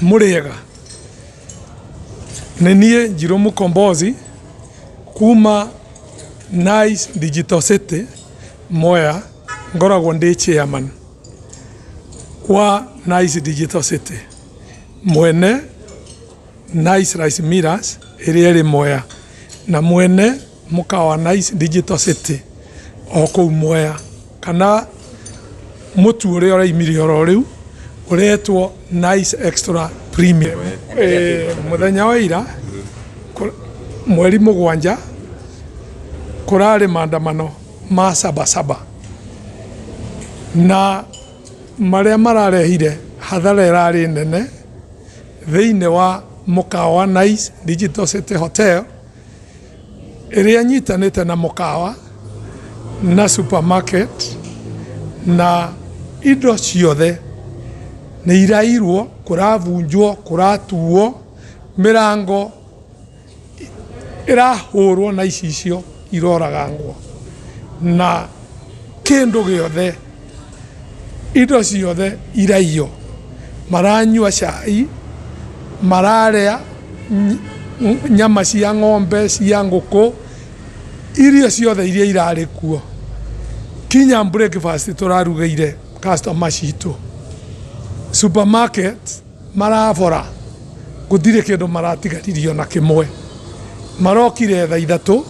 Mũrĩega? Nĩ niĩ Njirũ Mũkombozi kuma Nice Digital City Mwea, ngoragwo ndĩ chairman wa Nice Digital City, mwene Nice Rice Millers ĩrĩa ĩrĩ Mwea, na mwene mũkawa Nice Digital City o kũu Mwea, kana mũtu ũrĩa ũraumire oro rĩu ũretwo Nice Extra Premium. Mũthenya wa ira mweri 7 kũrarĩ maandamano ma Sabasaba na marĩa mararehire hathara ĩrarĩ nene thĩinĩ wa mũkawa Nice Digital City Hotel ĩrĩa ĩnyitanĩte na mũkawa na supermarket na indo ciothe nĩ irairwo, kũrabunjwo, kũratuo, mĩrango ĩrahũrwo na icicio iroragangwo na kĩndũ gĩothe, indo ciothe iraiywo. Maranyua cai, mararĩa nyama cia ng'ombe, cia ngũkũ, irio ciothe iria irarĩ kuo. Kinya breakfast tũrarugĩire customer citũ. Supermarket marabora, gũtirĩ kĩndũ maratigaririe ona kĩmwe. Marokire thaa 3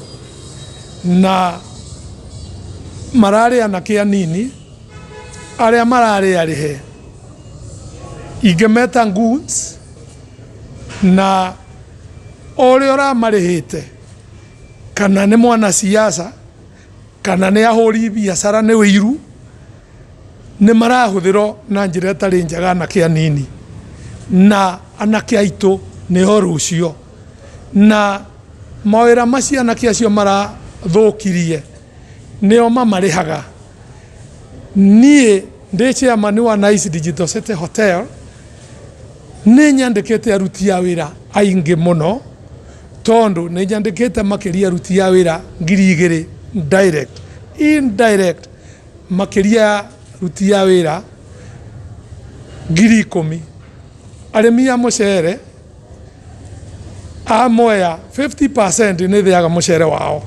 na mararĩ anake anini arĩa mararĩ arĩhe, ingĩmeta goons, na o ũrĩa ũramarĩhĩte kana nĩ mwanasiasa kana nĩ ahũri biacara nĩ ũiru, nĩ marahũthĩrwo na njĩra ĩtarĩ njega anake anini, na anake aitũ nĩo rũciũ, na mawĩra macio anake acio marathũkirie nĩo mamarĩhaga. Niĩ ndĩ chairman wa Nice Digital City Hotel, nĩ nyandĩkĩte aruti a wĩra aingĩ mũno, tondũ nĩ nyandĩkĩte makĩria aruti a wĩra 2000 direct, indirect makĩria ya aruti a wĩra 10,000. Arĩmi a mũcere a Mwea 50% nĩ thĩaga mũcere wao,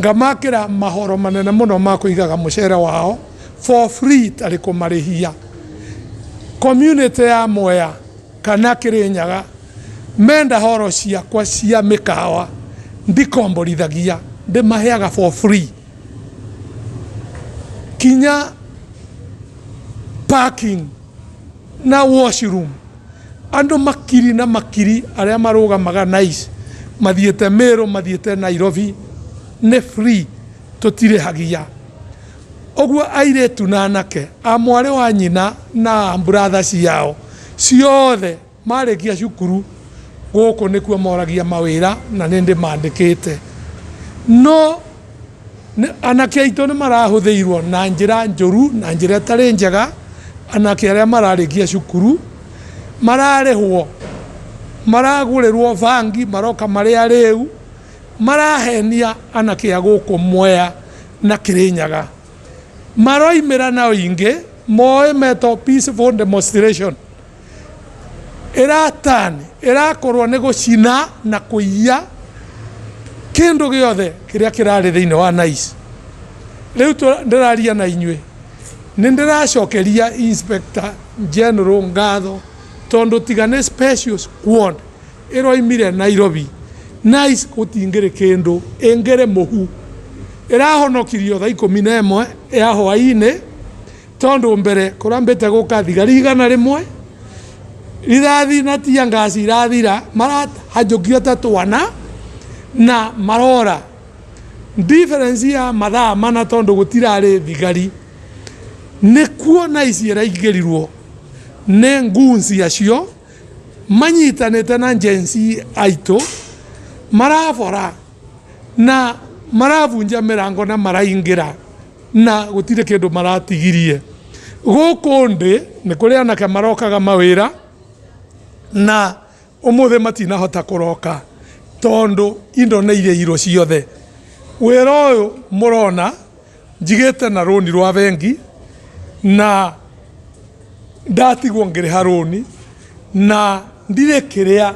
ngamakĩra mahoro manene mũno ma kũigaga mũcere wao for free tarĩ kũmarĩhia. Community ya Mwea kana Kĩrĩnyaga menda horo ciakwa cia mĩkawa ndikomborithagia, ndĩmaheaga for free. Kinya parking na washroom andũ makiri na makiri arĩa marũgamaga Nice mathiĩte Meru, mathiĩte Nairobi nĩ free, tũtirĩhagia. Ũguo airĩtu na anake a mwarĩ wa nyina na brother ciao ciothe marĩkia cukuru gũkũ nĩkuo moragia mawĩra na nĩ ndĩmandĩkĩte. No anake aitũ nĩ marahũthĩirwo na njĩra njũru na njĩra ĩtarĩ njega, anake arĩa mararĩkia cukuru mararĩhwo, maragũrĩrwo bangi, maroka marĩ arĩu, marahenia anake a gũkũ Mwea na Kĩrĩnyaga. Maroimĩra na ũingĩ moĩ metwo peaceful demonstration. Ĩratani ĩrakorwo nĩ gũcina na kũiya kĩndũ gĩothe kĩrĩa kĩrarĩ thĩinĩ wa Nice. Rĩu ndĩraria na inyuĩ nĩ ndĩracokeria Inspector General ngatho tondũ tiga nĩ special squad ĩroimire Nairobi, Nice gũtingĩrĩ kĩndũ, ĩngĩrĩ mũhu. Ĩrahonokirio thaa 11 ya hwaĩ-inĩ tondũ mbere kũrambĩte gũka thigari 100, rithathi na tear gas irathira, marahanjũkio ta twana na marora. Difference ya mathaa 4 tondũ gũtirarĩ thigari, nĩkuo Nice ĩraingĩrirwo nĩ goons acio manyitanĩte na Gen Z aitũ, marabora na marabunja mĩrango na maraingĩra na gũtirĩ kĩndũ maratigirie. Gũkũ ndĩ nĩ kũrĩ anake marokaga mawĩra na ũmũthĩ matinahota kũroka tondũ indo nĩ irĩirwo ciothe. Wĩra ũyũ mũrona njigĩte na rũni rwa bengi na ndatigwo ngĩrĩha rũni, Na ndirĩ kĩrĩa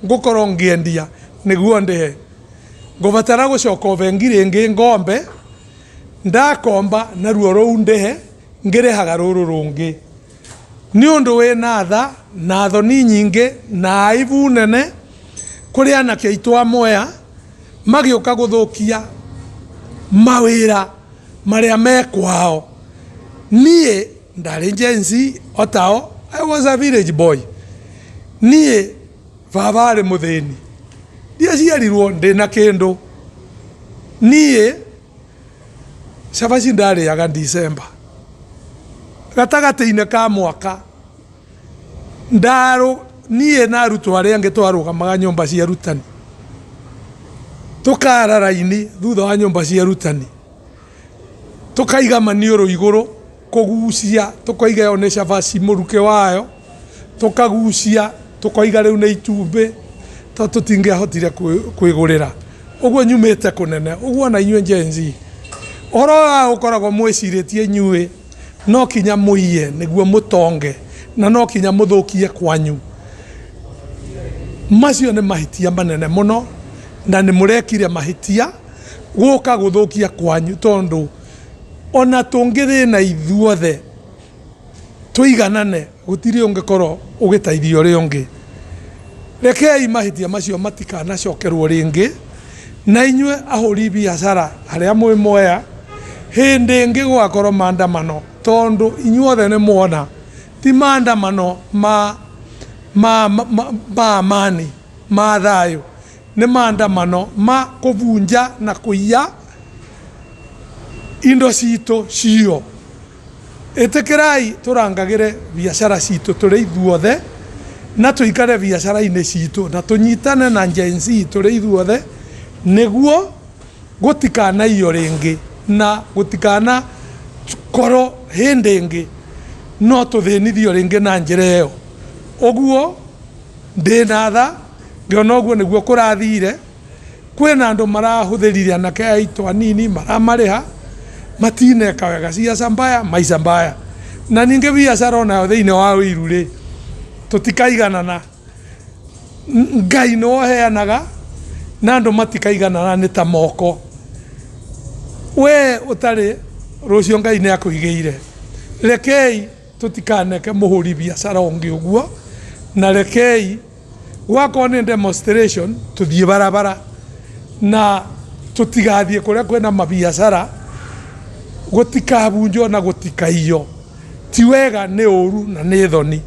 ngũkorwo ngĩendia nĩguo ndĩhe. Ngũbatara gũcoka o bengi rĩngĩ ngombe, ndakomba naruo rũu ndĩhe ngĩrĩhaga rũrũ rũngĩ. Nĩ ũndũ wĩna tha na thoni nyingĩ na aibu nene kũrĩ anake aitũ a Mwea magĩũka gũthũkia mawĩra marĩa me kwao. Niĩ ndarĩ Gen Z o tao, I was a village boy. Niĩ baba arĩ mũthĩni, ndiaciarirwo ndĩna kĩndũ. Niĩ cabaci ndarĩaga December, gatagatĩ-inĩ ka mwaka ndarũ niĩ na arutwo arĩa angĩ twarũgamaga nyũmba cia arutani, tũkara raini thutha wa nyũmba cia arutani. Tũkaiga maniũrũ igũrũ kũgucia, tũkoiga ĩyo nĩ cabaci mũrukĩ wayo, tũkagucia tũkoiga rĩu nĩ itumbĩ tondũ tũtingĩahotire kwĩgũrĩra. Ũguo nyumĩte kũnene, ũguo ona inyuĩ Gen Z, ũhoro ũyũ wa gũkoragwo mwĩcirĩtie inyuĩ no kinya mũiye nĩguo mũtonge na no kinya mũthũkie kwanyu, macio nĩ mahĩtia manene mũno na nĩ mũrekire mahĩtia. Gũka gũthũkia kwanyu tondũ ona tũngĩthĩna ithuothe tũiganane gũtirĩ ũngĩkorwo ũgĩteithia ũrĩa ũngĩ. Rekei mahĩtia macio matikanacokerwo rĩngĩ, na inyuĩ ahũri biacara arĩa mwĩ Mwea, hĩndĩ ĩngĩ gũgakorwo maandamano tondũ inyuothe nĩ mwona ti maandamano ma ma ma amani ma thayũ. Nĩ maandamano ma kũbunja na kũiya indo citũ cio. Ĩtĩkĩrai tũrangagĩre biacara citũ tũrĩ ithuothe na tũikare biacara-inĩ citũ na tũnyitane na Gen Z tũrĩ ithuothe nĩguo gũtikanaiywo rĩngĩ na gũtikana korwo hĩndĩ ĩngĩ no tũthĩnithio rĩngĩ na njĩra ĩyo. Ũguo ndĩna tha. Ngĩona ũguo nĩguo kũrathire, kwĩna andũ marahũthĩrire anake aitũ anini maramarĩha, matineka wega, siasa mbaya maisha mbaya. Na ningĩ biacara onayo thĩinĩ wa ũiru rĩ, tũtikaiganana, Ngai nĩwe ũheanaga na andũ matikaiganana nĩ ta moko. We ũtarĩ rũciũ Ngai nĩ akũigĩire. Rekei tũtikaneke mũhũri biacara ũngĩ ũguo, na rekei Gwakorwo nĩ demonstration tũthiĩ barabara na tũtigathiĩ kũrĩa kwĩna mabiacara, gũtikabunjwo na gũtikaiywo. Ti wega nĩ ũru na nĩ thoni.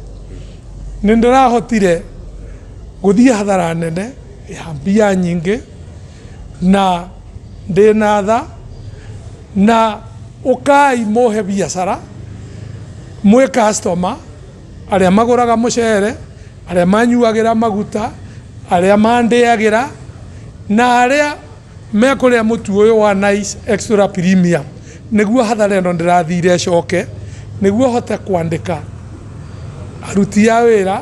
Nĩ ndĩrahotire gũthiĩ hathara nene ya mbia nyingĩ na ndĩna tha na ũkai mũhe biacara mwĩ customer arĩa magũraga mũcere, arĩa manyuagĩra maguta, arĩa mandĩagĩra, na arĩa mekũrĩa mũtu ũyũ wa Nice Extra Premium, nĩguo hathara ĩno ndĩrathire ĩcoke, nĩguo hote kwandĩka aruti a wĩra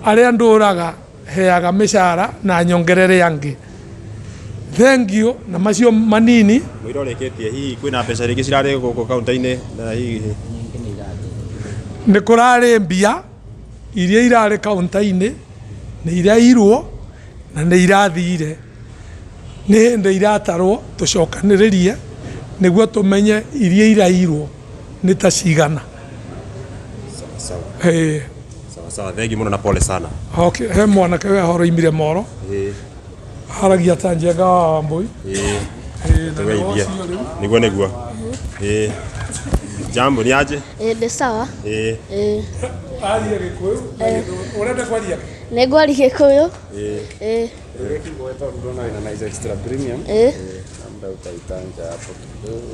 arĩa ndũraga heaga mĩcara na nyongerere angĩ. Thengiũ na macio manini. Mũira ũrĩkĩtie hihi kwĩna mbeca rĩngĩ cirarĩ gũkũ kaunta-inĩ na hihi Nĩ kũrarĩ mbia iria irarĩ kaunta-inĩ nĩ irairwo na nĩ irathire. Nĩ hĩndĩ iratarwo tũcokanĩrĩrie nĩguo tũmenye iria irairwo nĩ ta cigana. Sawa sawa. Ĩĩ. Sawa sawa, thengi mũno na pole sana. Okay, he mwanake we horo imire moro. Ĩĩ. Aragia ta Njenga wa Wambui. Ĩĩ. Ĩĩ, na nĩwe Tũgeithie. ũcio rĩu. Nĩguo nĩguo. Ĩĩ. Jambo ni aje? Ĩĩ ndĩ sawa. Ĩĩ. Ĩĩ. Arie Gĩkũyũ na Gĩthũngũ. Ũrenda kwaria? Nĩ ngwaria Gĩkũyũ. Ĩĩ. Ĩĩ. Unaona ina Nice Extra Premium. Ĩĩ. Labda utaitanja hapo kidogo.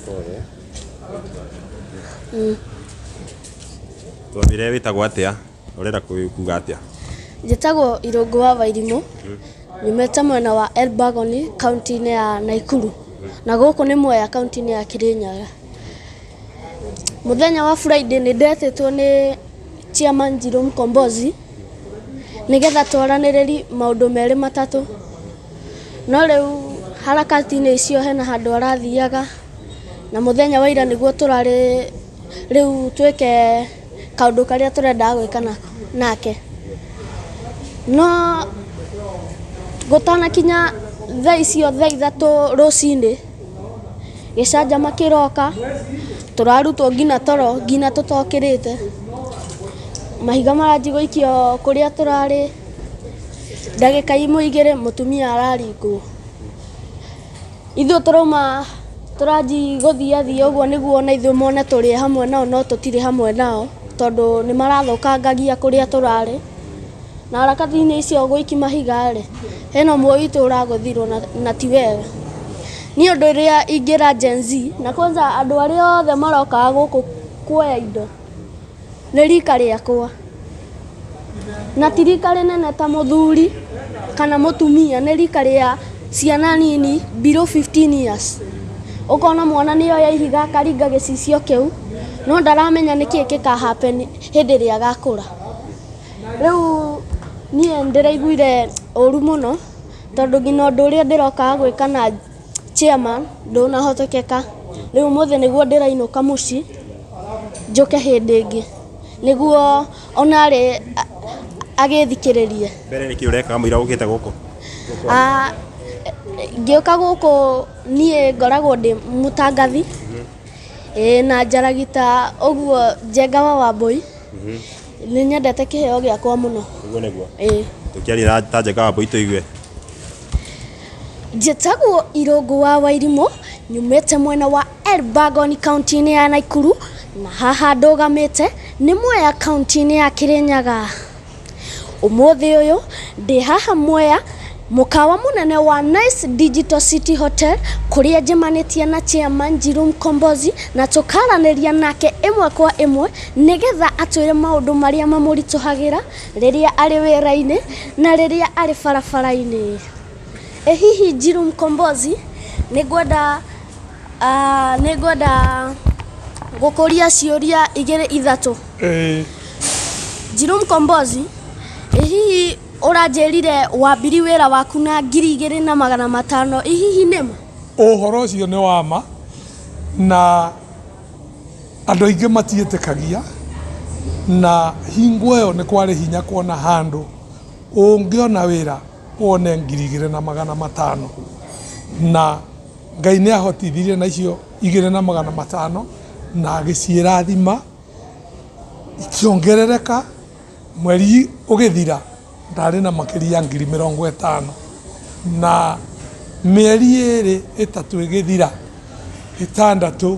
Pole. Twambire wĩtagwo atĩa? Ũrenda kuga atĩa? Njĩtagwo Irũngũ wa Wairimũ, nyumĩte mwena wa Elbagon kaũntĩ-inĩ ya Naikuru, na gũkũ nĩ Mwea kaũntĩ-inĩ ya Kĩrĩnyaga. Mũthenya wa Friday nĩ ndetĩtwo nĩ chairman Njirũ Mkombozi, nĩgetha twaranĩrĩrie maũndũ merĩ matatũ. No rĩu harakati-inĩ icio hena handũ arathiaga, Na mũthenya wa ira nĩguo tũrarĩ rĩu twĩke kaũndũ karĩa tũrendaga gwĩka nake. No gũtanakinya thaa icio thaa 3 rũcinĩ, gĩcanjama kĩroka, tũrarutwo nginya toro nginya tũtokĩrĩte. Mahiga maranjia gũikio kũrĩa tũrarĩ, ndagĩka 1 2 mũtumia araringwo. Ithuĩ tũrauma tũranji gũthiathia ũguo nĩguo ona ithuĩ mone tũrĩ hamwe nao, no tũtirĩ hamwe nao tondũ nĩ marathũkangagia kũrĩa tũrarĩ. Na harakati-inĩ icio gũikia mahiga rĩ, hena ũmwe witũ ũragũthirwo na ti wega. Niĩ ũndũ ũrĩa ingĩra Gen Z, na kwanza andũ arĩa othe marokaga gũkũ kuoya indo, nĩ rika rĩakwa. Na ti rika rĩnene ta mũthuri kana mũtumia, nĩ rika rĩa ciana nini below 15 years. Ũkona mwana nĩ oya ihiga akaringa gĩcicio kĩu, no ndaramenya nĩkĩĩ gĩka happen hĩndĩ ĩrĩa agakũra. Rĩu niĩ ndĩraiguire ũru mũno, tondũ nginya ũndũ ũrĩa ndĩrokaga gwĩka na chairman ndũnahotekeka. Rĩu ũmũthĩ nĩguo ndĩrainũka mũciĩ, njũke hĩndĩ ĩngĩ, nĩguo onarĩ agĩthikĩrĩrie. Mbere nĩkĩ ũrekaga mũira ũkĩte gũkũ? Ngĩũka gũkũ niĩ ngoragwo ndĩ mũtangathi, na njaragita ũguo Njenga wa Wambũi. Nĩ nyendete kĩheo gĩakwa mũno. Ũguo nĩguo. Tũkĩaria ta Njenga wa Wambũi tũigue. Njĩtagwo Irũngũ wa Wairimũ, nyumĩte mwena wa Elbagon kaunti-inĩ ya Nakuru, na haha ndũgamĩte nĩ Mwea kaunti-inĩ ya Kĩrĩnyaga. Ũmũthĩ ũyũ ndĩ haha Mwea, mũkawa mũnene wa Nice Digital City Hotel, kũrĩa njemanĩtie na chairman Njiru Mkombozi, na tũkaranĩria nake ĩmwe kwa ĩmwe nĩgetha atwĩre maũndũ marĩa mamũritũhagĩra rĩrĩa arĩ wĩra-inĩ na rĩrĩa arĩ barabara-inĩ. Ĩ hihi Njiru Mkombozi, nĩngwenda gũkũria ciũria 2 3. Njiru Mkombozi, ĩ hihi ũranjĩrire wambiri wĩra waku na 2500, ĩ hihi nĩma? Ũhoro ũcio nĩ wa ma, na andũ aingĩ matiĩtĩkagia, na hingo ĩyo nĩ kwarĩ hinya kuona handũ ũngĩona wĩra wone 2500. Na Ngai nĩ ahotithirie na icio 2500 na agĩciĩrathima ikĩongerereka. Mweri ũgĩthira ndarĩ na makĩria ya 50,000, na mĩeri 2 3 ĩgĩthira 6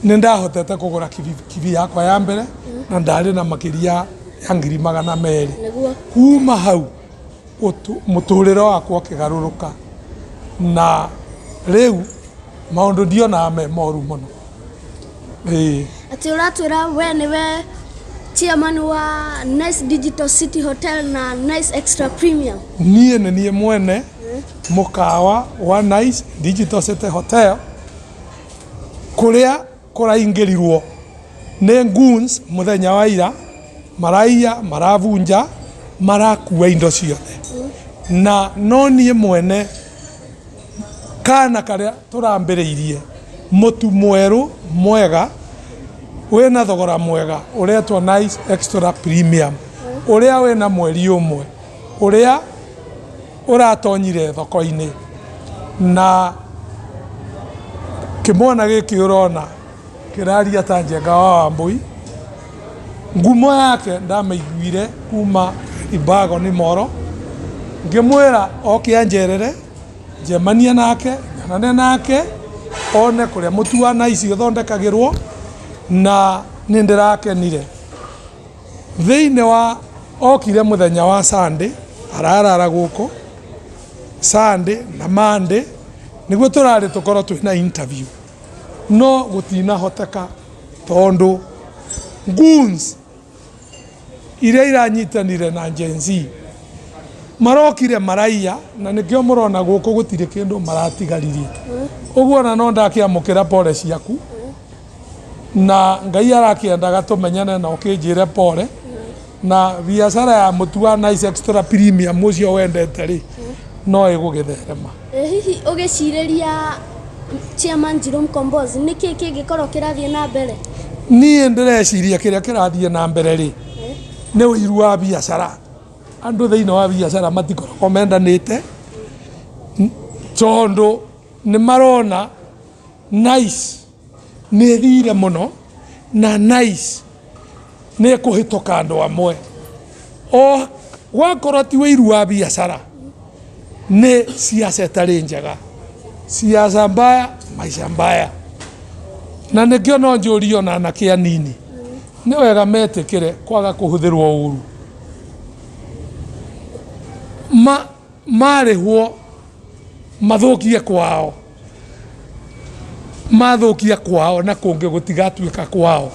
nĩ ndahotete kũgũra kibi yakwa ya mbere, na ndarĩ na makĩria ya 200,000. Kuma hau mũtũrĩre wakwa ũkĩgarũrũka, na rĩu maũndũ ndionaga me moru mũno. Atĩ ũratwĩra we nĩwe chairman wa Nice Digital City Hotel na Nice Extra Premium? Niĩ nĩ niĩ mwene mũkawa wa Nice Digital City Hotel, kũrĩa kũraingĩrirwo nĩ goons mũthenya wa ira, maraiya, maravunja, marakua indo ciothe. Na no niĩ mwene kana karĩa tũrambĩrĩirie mũtu mwerũ mwega wĩna thogora mwega ũretwo Nice Extra Premium, ũrĩa wĩna mweri ũmwe, ũrĩa ũratonyire thoko-inĩ. Na kĩmwana gĩkĩ ũrona kĩraria ta Njenga wa Wambũi, ngumo yake ndamĩiguire kuma Ibago nĩ Moro, ngĩmwĩra oke anjerere, njemanie nake, nyonane nake, one kũrĩa mũtu wa Nice ũthondekagĩrwo, na nĩ ndĩrakenire. Thĩinĩ wa okire mũthenya wa Sunday, ararara gũkũ Sunday na Monday nĩguo tũrarĩ tũkorwo twĩna interview, no gũtinahoteka tondũ goons iria iranyitanire na Gen Z marokire maraiya, na nĩkĩo mũrona gũkũ gũtirĩ kĩndũ maratigaririe. Ũguo ona no ndakĩamũkĩra pole ciaku, na Ngai arakĩendaga tũmenyane na ũkĩnjĩre pole. Na biacara ya mũtu wa Nice Extra Premium ũcio wendete rĩ, no ĩgũgĩtherema. Hihi ũgĩcirĩria Chairman Njirũ Mkombozi, nĩkĩ kĩngĩkorwo kĩrathiĩ na mbere? Niĩ ndĩreciria kĩrĩa kĩrathiĩ na mbere rĩ, nĩ ũiru wa biacara. Andũ thĩinĩ wa biacara matikoragwo mendanĩte, tondũ nĩ marona Nice nĩ ĩthire mũno na Nice nĩ ĩkũhĩtũka andũ amwe. O gwakorwo ti ũiru wa biacara, nĩ siasa ĩtarĩ njega, siasa mbaya, maisha mbaya. Na nĩkĩo no njũrie ona anake anini, nĩ wega metĩkĩre kwaga kũhũthĩrwo ũru. Ma, marĩhwo mathũkie kwao, mathũkia kwao na kũngĩ gũtigatuĩka kwao.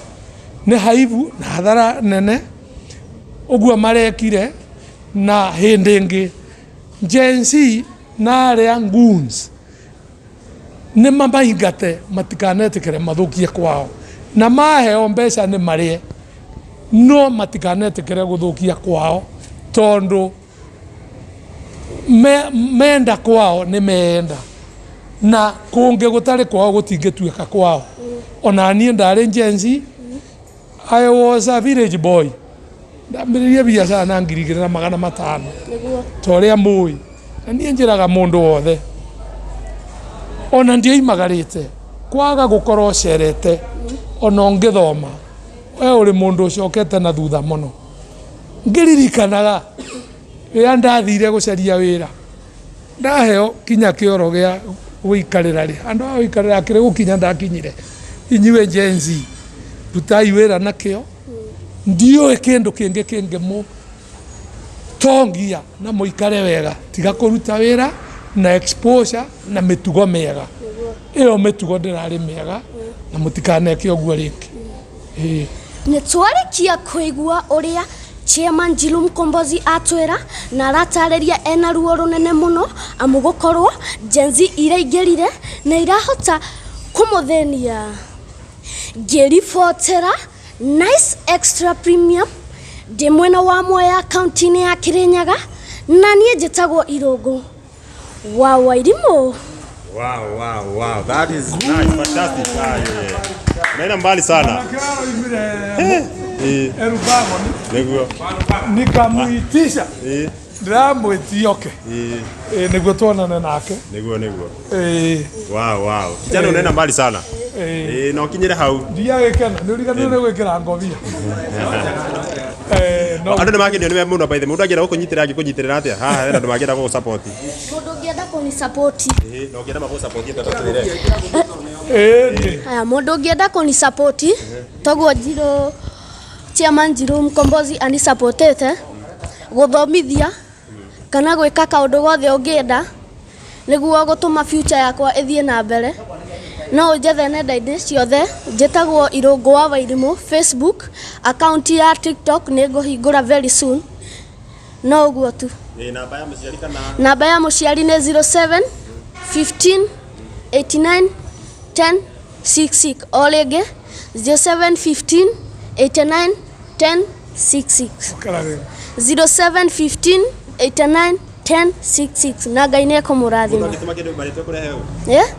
Nĩ haibu na hathara nene ũguo marekire. Na hĩndĩ ĩngĩ Gen Z na arĩa goons nĩ mamaingate matikanetĩkĩre mathũkie kwao, na maheo mbeca nĩ marĩe, no matikanetĩkĩre gũthũkia kwao, tondũ menda kwao nĩ meenda, na kũngĩ gũtarĩ kwao gũtingĩtuĩka kwao. Ona niĩ ndarĩ Gen Z, I was a village boy. Ndambĩrĩirie biacara na 2500. Ta ũrĩa mũĩ. Na niĩ njĩraga mũndũ wothe, ona ndioimagarĩte, kwaga gũkorwo ũcerete, ona ũngĩthoma, we ũrĩ mũndũ ũcokete na thutha mũno. Ngĩririkanaga rĩrĩa ndathire gũcaria wĩra, ndaheo kinya kĩoro gĩa gũikarĩra rĩ, handũ ha gũikarĩra akĩrĩ gũkinya ndakinyire. Inyuĩ Gen Z, rutai wĩra na kĩo, ndiũĩ kĩndũ kĩngĩ kĩngĩmũtongia na mũikare wega, tiga kũruta wĩra na exposure na mĩtugo mĩega. Ĩyo mĩtugo ndĩrarĩ mĩega na mũtikaneke ũguo rĩngĩ. Ĩĩ. Nĩ twarĩkia kũigua ũrĩa Chairman Njiru Mkombozi atwĩra, na aratarĩria ena ruo rũnene mũno amu gũkorwo Gen Z iraingĩrire na irahota kũmũthĩnia. Ngĩribotera Nice Extra Premium ndĩ mwena wa Mwea kaunti-inĩ ya Kĩrĩnyaga, na niĩ njĩtagwo Irũngũ wa Wairimũ. Wow. That is nice, fantastic. Ah, yeah, yeah. Unaenda mbali sana. Eh, Erubagoni nĩguo. nikamuitisha ndĩramwĩtia oke nĩguo tuonane nake. Nĩguo, nĩguo. Wow. Kijana unaenda mbali sana. Na ũkinyĩre hau. Ndiagĩkena nĩ ũriganĩirwo nĩ gwĩkĩra ngobia. No. Andũ nĩ makenio nĩwe mũno by the way. Mũndũ angĩenda gũkũnyitĩrĩra angĩkũnyitĩrĩra atĩa? Haha hena andũ mangĩenda gũgũ-support. Mũndũ ũngĩenda kũni-support. Na ũngĩenda magũ-support atĩa tũtwĩre? Ĩĩ. Haya, mũndũ ũngĩenda kũni-support, toguo Njirũ, Chairman Njirũ Mkombozi anisupportĩte gũthomithia kana gwĩka kaũndũ gothe ũngĩenda nĩguo gũtũma future yakwa ĩthiĩ na mbere. No ũnjethe nenda-inĩ ciothe, njĩtagwo Irũngũ wa Wairimũ Facebook, account ya TikTok nĩ ngũhingũra very soon. No ũguo tu. Namba ya mũciari kana? Namba ya mũciari nĩ 07 15 89 10 66. O rĩngĩ 07 15 89 10 66. 07 15 89 10 66. Na Ngai nĩ ekũmũrathima. Mũndũ angĩtũma kĩndũ marĩtwa kũrehe ũ?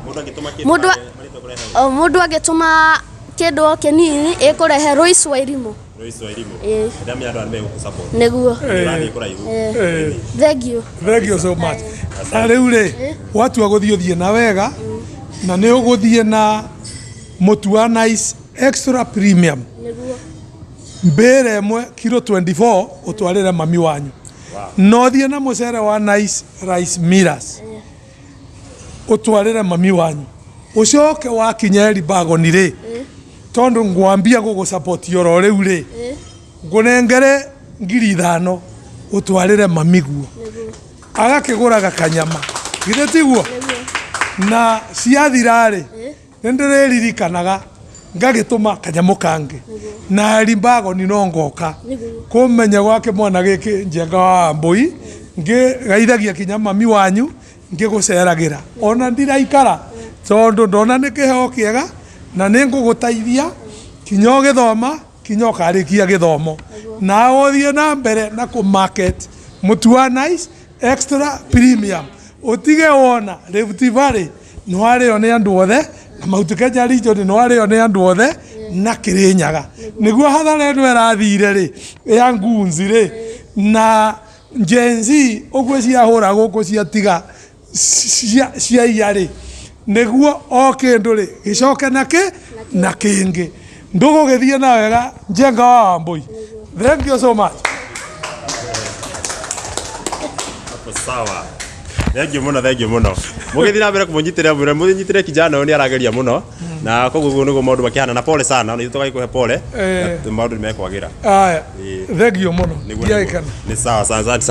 Mũndũ angĩtũma kĩndũ marĩtwa kũrehe ũ? O mũndũ angĩtũma kĩndũ o kĩnini ĩkũrehe Royce Wairimũ. Royce Wairimũ. Ĩĩ. Ndamenya andũ arĩa megũgũ-support. Nĩguo. Ũrathiĩ kũraihu. Thank you. Thank you so much. Na rĩu rĩ, watua gũthiĩ ũthiĩ na wega, na nĩ ũgũthiĩ na mũtu wa Nice Extra Premium. Nĩguo. Mbĩra ĩmwe kilo 24 ũtwarĩre mami wanyu. Na ũthiĩ na mũcere wa Nice Rice Millers. Ũtwarĩre mami wanyu. Ũcoke wakinya Elibagoni rĩ, tondũ ngwambia gũgũ-support oro rĩu rĩ, ngũnengere 5,000 ũtwarĩre mami guo. Agakĩgũraga kanyama. Githĩ tiguo? Na ciathira rĩ, nĩ ndĩrĩririkanaga ngagĩtũma kanyamũ kangĩ. Na Elibagoni no ngoka. Kũmenya gwake mwana gĩkĩ Njenga wa Mbũi, ngĩgeithagia kinya mami wanyu, ngĩgũceragĩra. Ona ndiraikara, tondũ ndona nĩ kĩheo kĩega, na nĩ ngũgũteithia kinya ũgĩthoma, kinya ũkarĩkia gĩthomo. Na ũthiĩ na mbere na kũ-market mũtu wa Nice Extra Premium. Ũtige wona Rift Valley Nĩ warĩo nĩ andũ othe na Mount Kenya region, nĩ warĩo nĩ andũ othe na Kĩrĩnyaga. Nĩguo hathara ĩno ĩrathire rĩ ya ngunzi rĩ na Gen Z ũguo ciahũra gũkũ ciatiga ciaiya rĩ, nĩguo o kĩndũ rĩ gĩcoke na kĩ na kĩngĩ ndũgũgĩthiĩ na wega. Njenga wa Wambui, thank you so much. Hapo sawa. Thank you muno, thank you muno. Mũgĩthiĩ na mbere kũmũnyitĩrĩra mũno, mũnyitĩre kijana ũyũ, nĩ arageria mũno. Na koguo ũguo nĩguo maũndũ makĩhana, na pole sana, na ithuĩ tũgagĩkũhe pole. Na maũndũ nĩ mekwagĩra. Aya. Ĩĩ. Thank you mũno. Nĩguo. Ndiagĩkena. Nĩ sawa sana, asante.